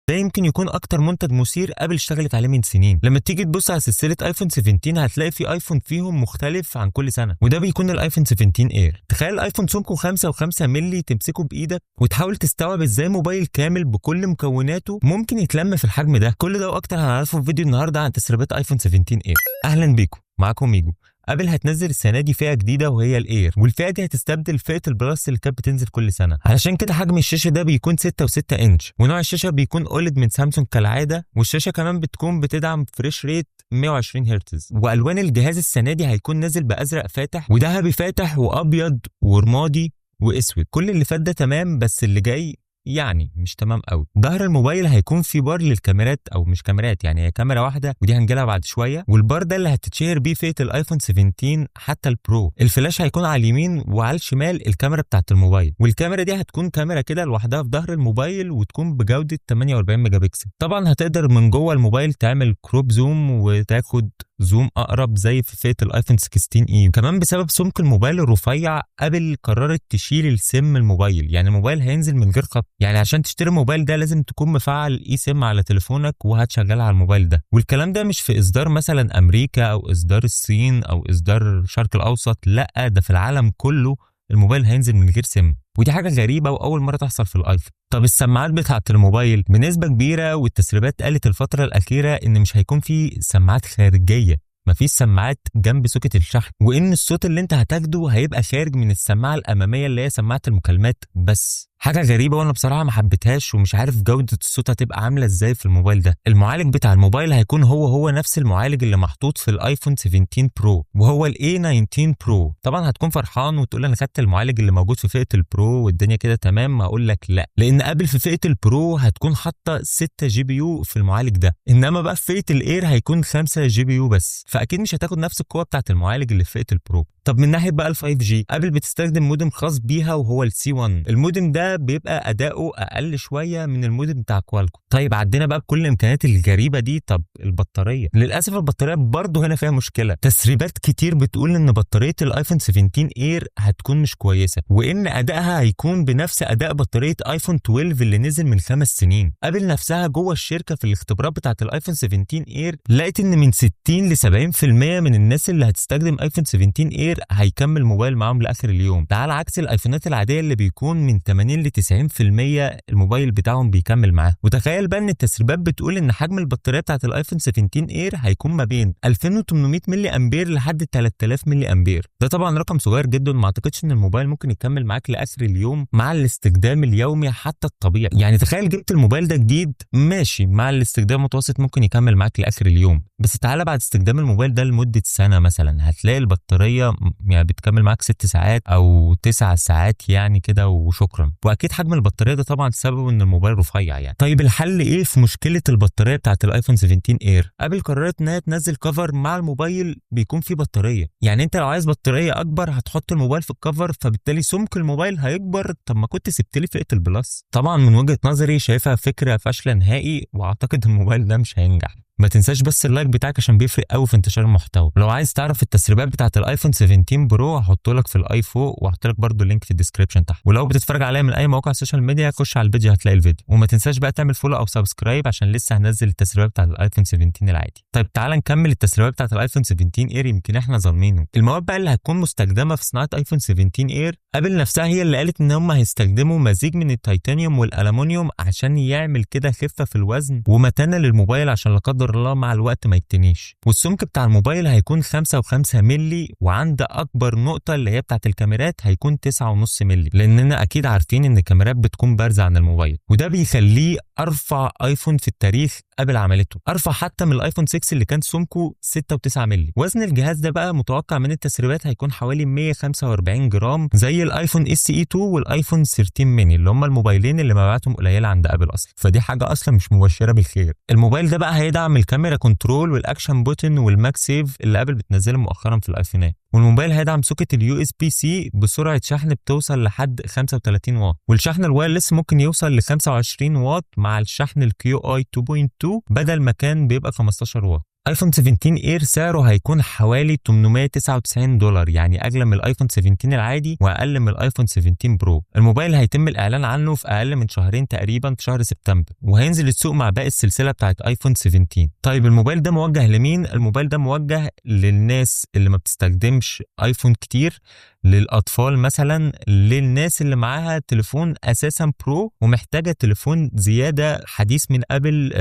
ده يمكن يكون اكتر منتج مثير ابل اشتغلت عليه من سنين. لما تيجي تبص على سلسلة ايفون 17 هتلاقي في ايفون فيهم مختلف عن كل سنه، وده بيكون الايفون 17 اير. تخيل ايفون سمكة 5 و5 مللي تمسكه بايدك وتحاول تستوعب ازاي موبايل كامل بكل مكوناته ممكن يتلم في الحجم ده. كل ده واكتر هنعرفه في فيديو النهارده عن تسريبات ايفون 17 اير. اهلا بيكم، معاكم ميجو. ابل هتنزل السنة دي فئة جديدة وهي الاير، والفئة دي هتستبدل فئة ال Plus اللي كانت بتنزل كل سنة. علشان كده حجم الشاشة ده بيكون 6 و6 انش، ونوع الشاشة بيكون OLED من سامسونج كالعاده، والشاشه كمان بتكون بتدعم refresh rate 120 هرتز. والوان الجهاز السنة دي هيكون نازل بازرق فاتح وذهبي فاتح وابيض ورمادي واسود. كل اللي فات ده تمام، بس اللي جاي يعني مش تمام قوي. ظهر الموبايل هيكون في بار للكاميرات، او مش كاميرات يعني هي كاميرا واحدة ودي هنجيلها بعد شويه، والبار ده اللي هتتشهر بيه فئة الايفون 17 حتى ال Pro. الفلاش هيكون على اليمين وعلى الشمال الكاميرا بتاعت الموبايل، والكاميرا دي هتكون كاميرا كده لوحدها في ظهر الموبايل وتكون بجوده 48 ميجا بكسل. طبعا هتقدر من جوه الموبايل تعمل crop zoom وتاخد zoom اقرب زي في فئة الايفون 16 e. كمان بسبب سمك الموبايل الرفيع ابل قررت تشيل ال SIM الموبايل، يعني الموبايل هينزل من غير خط. يعني عشان تشتري الموبايل ده لازم تكون مفعل eSIM على تليفونك وهتشغلها على الموبايل ده. والكلام ده مش في اصدار مثلا امريكا او اصدار الصين او اصدار الشرق الاوسط، لا ده في العالم كله الموبايل هينزل من غير SIM، ودي حاجة غريبة واول مرة تحصل في الايفون. طب السماعات بتاعه الموبايل بنسبة كبيرة، والتسريبات قالت الفترة الاخيرة ان مش هيكون في سماعات خارجية، مفيش سماعات جنب socket الشحن، وان الصوت اللي انت هتاخده هيبقى خارج من السماعة الامامية اللي هي سماعه المكالمات بس. حاجة غريبة وانا بصراحة ما حبيتهاش، ومش عارف جوده الصوت هتبقى عامله ازاي في الموبايل ده. المعالج بتاع الموبايل هيكون هو نفس المعالج اللي محطوط في الايفون 17 Pro، وهو ال A19 Pro. طبعا هتكون فرحان وتقول انا خدت المعالج اللي موجود في فئة ال Pro والدنيا كده تمام. هقول لك لا، لان ابل في فئة ال Pro هتكون حاطه 6 GPU في المعالج ده، انما بقى في فئة ال Air هيكون 5 GPU بس، فاكيد مش هتاخد نفس القوة بتاعه المعالج اللي في فئة ال Pro. طب من ناحية بقى ال 5G، ابل بتستخدم مودم خاص بيها وهو ال C1. المودم ده بيبقى اداؤه اقل شوية من المودم بتاع كوالكوم. طيب عدينا بقى بكل الامكانيات الغريبة دي. طب البطارية، للاسف البطارية برضه هنا فيها مشكلة. تسريبات كتير بتقول ان بطارية الايفون 17 اير هتكون مش كويسة، وان ادائها هيكون بنفس اداء بطارية ايفون 12 اللي نزل من 5 سنين. ابل نفسها جوه الشركة في الاختبارات بتاعه الايفون 17 اير لقت ان من 60 ل 70% من الناس اللي هتستخدم ايفون 17 اير هيكمل موبايل معاهم لاخر اليوم. ده على عكس الايفونات العادية اللي بيكون من 80 ل 90% الموبايل بتاعهم بيكمل معاه. وتخيل بقى ان التسريبات بتقول ان حجم البطارية بتاعت الايفون 17 اير هيكون ما بين 2800 ملي امبير لحد 3000 ملي امبير. ده طبعا رقم صغير جدا، ما اعتقدش ان الموبايل ممكن يكمل معاك لاخر اليوم مع الاستخدام اليومي حتى الطبيعي. يعني تخيل جبت الموبايل ده جديد ماشي، مع الاستخدام المتوسط ممكن يكمل معاك لاخر اليوم، بس تعالى بعد استخدام الموبايل ده لمدة سنة مثلا هتلاقي البطارية يعني بتكمل معاك 6 ساعات او 9 ساعات يعني كده وشكرا. واكيد حجم البطارية ده طبعا سببه ان الموبايل رفيع يعني. طيب الحل ايه في مشكلة البطارية بتاعت الايفون 17 اير؟ ابل قررت انها تنزل cover مع الموبايل بيكون فيه بطارية. يعني انت لو عايز بطارية اكبر هتحط الموبايل في ال cover، فبالتالي سمك الموبايل هيكبر. طب ما كنت سبت لي فئة ال Plus. طبعا من وجهه نظري شايفها فكرة فاشلة نهائي، واعتقد الموبايل ده مش هينجح. ما تنساش بس ال like بتاعك عشان بيفرق قوي في انتشار المحتوى. لو عايز تعرف التسريبات بتاعت الايفون 17 Pro هحط لك في ال i فوق، وهحط لك برده ال link في ال description تحت. ولو بتتفرج عليا من اي مواقع ال social media خش على الفيديو هتلاقي الفيديو. وما تنساش بقى تعمل follow او subscribe عشان لسه هنزل التسريبات بتاعت الايفون 17 العادي. طيب تعال نكمل التسريبات بتاعت الايفون 17 اير، يمكن احنا ظالمينه. المواد بقى اللي هتكون مستخدمة في صناعة ايفون 17 اير، ابل نفسها هي اللي قالت ان هم هيستخدموا مزيج من التيتانيوم والالومنيوم عشان يعمل كده خفه في الوزن ومتانة للموبايل عشان لا قدر الله مع الوقت ما يتنيش. والسمك بتاع الموبايل هيكون 5.5 مللي، وعند اكبر نقطة اللي هي بتاعت الكاميرات هيكون 9.5 مللي، لاننا اكيد عارفين ان الكاميرات بتكون بارزة عن الموبايل، وده بيخليه ارفع ايفون في التاريخ ابل عملته، ارفع حتى من الايفون 6 اللي كان سمكة 6.9 مللي. وزن الجهاز ده بقى متوقع من التسريبات هيكون حوالي 145 جرام، زي الايفون SE 2 والايفون 13 ميني اللي هم الموبايلين اللي مبيعاتهم قليله عند ابل اصلا، فدي حاجة اصلا مش مبشرة بالخير. الموبايل ده بقى هيدعم ال camera control وال action button وال MagSafe اللي ابل بتنزله مؤخرا في الايفونات. والموبايل هيدعم socket ال USB-C بسرعة شحن بتوصل لحد 35 واط، والشحن ال wireless ممكن يوصل ل 25 واط مع الشحن ال QI 2.2 بدل ما كان بيبقى 15 واط. ايفون 17 Air سعره هيكون حوالي $899، يعني اغلى من الايفون 17 العادي واقل من الايفون 17 Pro. الموبايل هيتم الاعلان عنه في اقل من شهرين تقريبا في شهر سبتمبر، وهينزل السوق مع باقي السلسلة بتاعت ايفون 17. طيب الموبايل ده موجه لمين؟ الموبايل ده موجه للناس اللي ما بتستخدمش ايفون كتير، للاطفال مثلا، للناس اللي معاها تليفون اساسا Pro ومحتاجة تليفون زيادة حديث من ابل،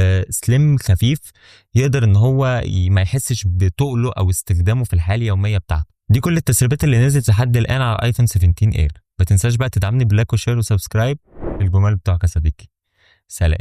slim خفيف يقدر ان هو ما يحسش بتقله او استخدامه في الحياة اليومية بتاعته. دي كل التسريبات اللي نزلت لحد الان على ايفون 17 Air. ما تنساش بقى تدعمني ب like و share و subscribe الجمال بتوعك يا صديقي. سلام.